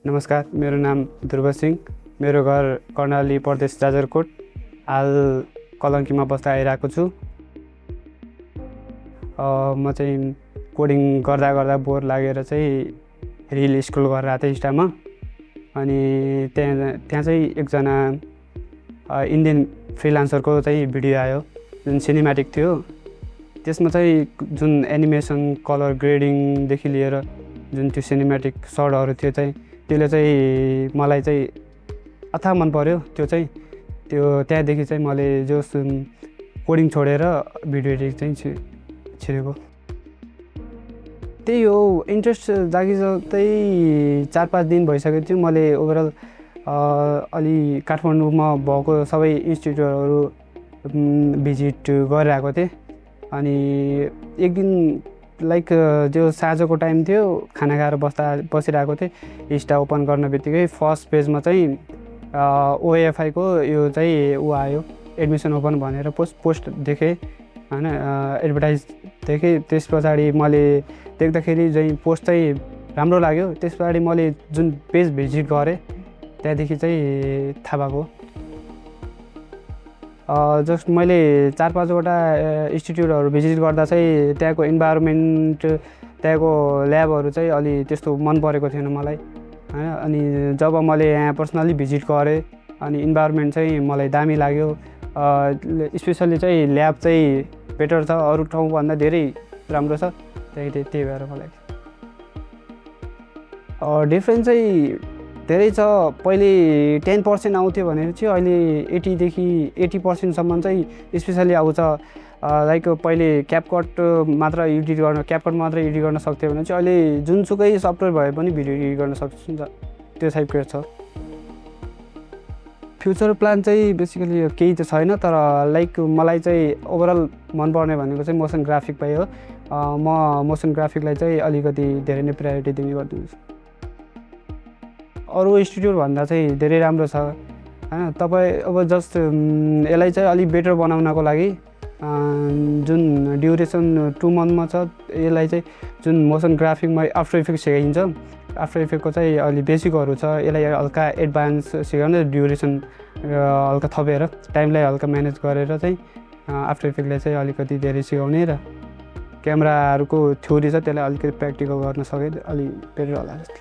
नमस्कार, मेरो नाम ध्रुव सिंह। मेरो घर कर्णाली प्रदेश जाजरकोट। हाल कलङ्कीमा बस्दा आइरहेको छु। म चाहिँ कोडिङ गर्दा गर्दा बोर लागेर चाहिँ रिल स्कुल गरेर आएको थिएँ इन्स्टामा। अनि त्यहाँ चाहिँ एकजना इन्डियन फ्रिलान्सरको चाहिँ भिडियो आयो जुन सिनेम्याटिक थियो। त्यसमा चाहिँ जुन एनिमेसन, कलर ग्रेडिङदेखि लिएर जुन त्यो सिनेम्याटिक सर्टहरू थियो चाहिँ त्यसले चाहिँ मलाई चाहिँ अथाह मन पर्यो। त्यो त्यहाँदेखि चाहिँ मैले जो कोडिङ छोडेर भिडियो एडिट चाहिँ छिरेको। त्यही हो, इन्ट्रेस्ट जागिसक्दै 4-5 दिन भइसकेको थियो। मैले ओभरअल अलि काठमाडौँमा भएको सबै इन्स्टिट्युटहरू भिजिट गरिरहेको थिएँ। अनि एक दिन लाइक जो साँझको टाइम थियो, खाना खाएर बसिरहेको थिएँ। इन्स्टा ओपन गर्न बित्तिकै फर्स्ट पेजमा चाहिँ ओएफआईको यो चाहिँ आयो, एडमिसन ओपन भनेर पोस्ट देखेँ होइन, एडभर्टाइज देखेँ। त्यस पछाडि मैले देख्दाखेरि चाहिँ पोस्ट चाहिँ राम्रो लाग्यो। त्यस पछाडि मैले जुन पेज भिजिट गरेँ त्यहाँदेखि चाहिँ थाहा भएको। जस्ट मैले 4-5वटा इन्स्टिट्युटहरू भिजिट गर्दा चाहिँ त्यहाँको इन्भाइरोमेन्ट, त्यहाँको ल्याबहरू चाहिँ अलि त्यस्तो मन परेको थिएन मलाई होइन। अनि जब मैले यहाँ पर्सनली भिजिट गरेँ अनि इन्भाइरोमेन्ट चाहिँ मलाई दामी लाग्यो। स्पेसल्ली चाहिँ ल्याब चाहिँ बेटर छ, अरू ठाउँभन्दा धेरै राम्रो छ। त्यही भएर मलाई डिफ्रेन्स चाहिँ धेरै छ। पहिले 10% आउँथ्यो भनेर चाहिँ अहिले 80देखि 80% चाहिँ स्पेसली आउँछ। लाइक पहिले क्यापकट मात्र एडिट गर्न सक्थ्यो भने चाहिँ अहिले जुनसुकै सफ्टवेयर भए पनि भिडियो एडिट गर्न सक्छ। त्यो टाइपको छ। फ्युचर प्लान चाहिँ बेसिकली केही त छैन, तर लाइक मलाई चाहिँ ओभरअल मनपर्ने भनेको चाहिँ मोसन ग्राफिक भयो। म मोसन ग्राफिकलाई चाहिँ अलिकति धेरै नै प्रायोरिटी दिने गर्दैछु। अरू इन्स्टिट्युटभन्दा चाहिँ धेरै राम्रो छ होइन। तपाईँ अब जस्ट यसलाई चाहिँ अलिक बेटर बनाउनको लागि जुन ड्युरेसन 2 मन्थमा छ, यसलाई चाहिँ जुन मोसन ग्राफिकमा आफ्टर इफेक्ट सिकाइन्छ। आफ्टर इफेक्टको चाहिँ अलि बेसिकहरू छ, यसलाई हल्का एडभान्स सिकाउने, ड्युरेसन हल्का थपेर टाइमलाई हल्का म्यानेज गरेर चाहिँ आफ्टर इफेक्टलाई चाहिँ अलिकति धेरै सिकाउने र क्यामेराहरूको थ्योरी छ त्यसलाई अलिकति प्र्याक्टिकल गर्न सके अलि बेटर होला जस्तो।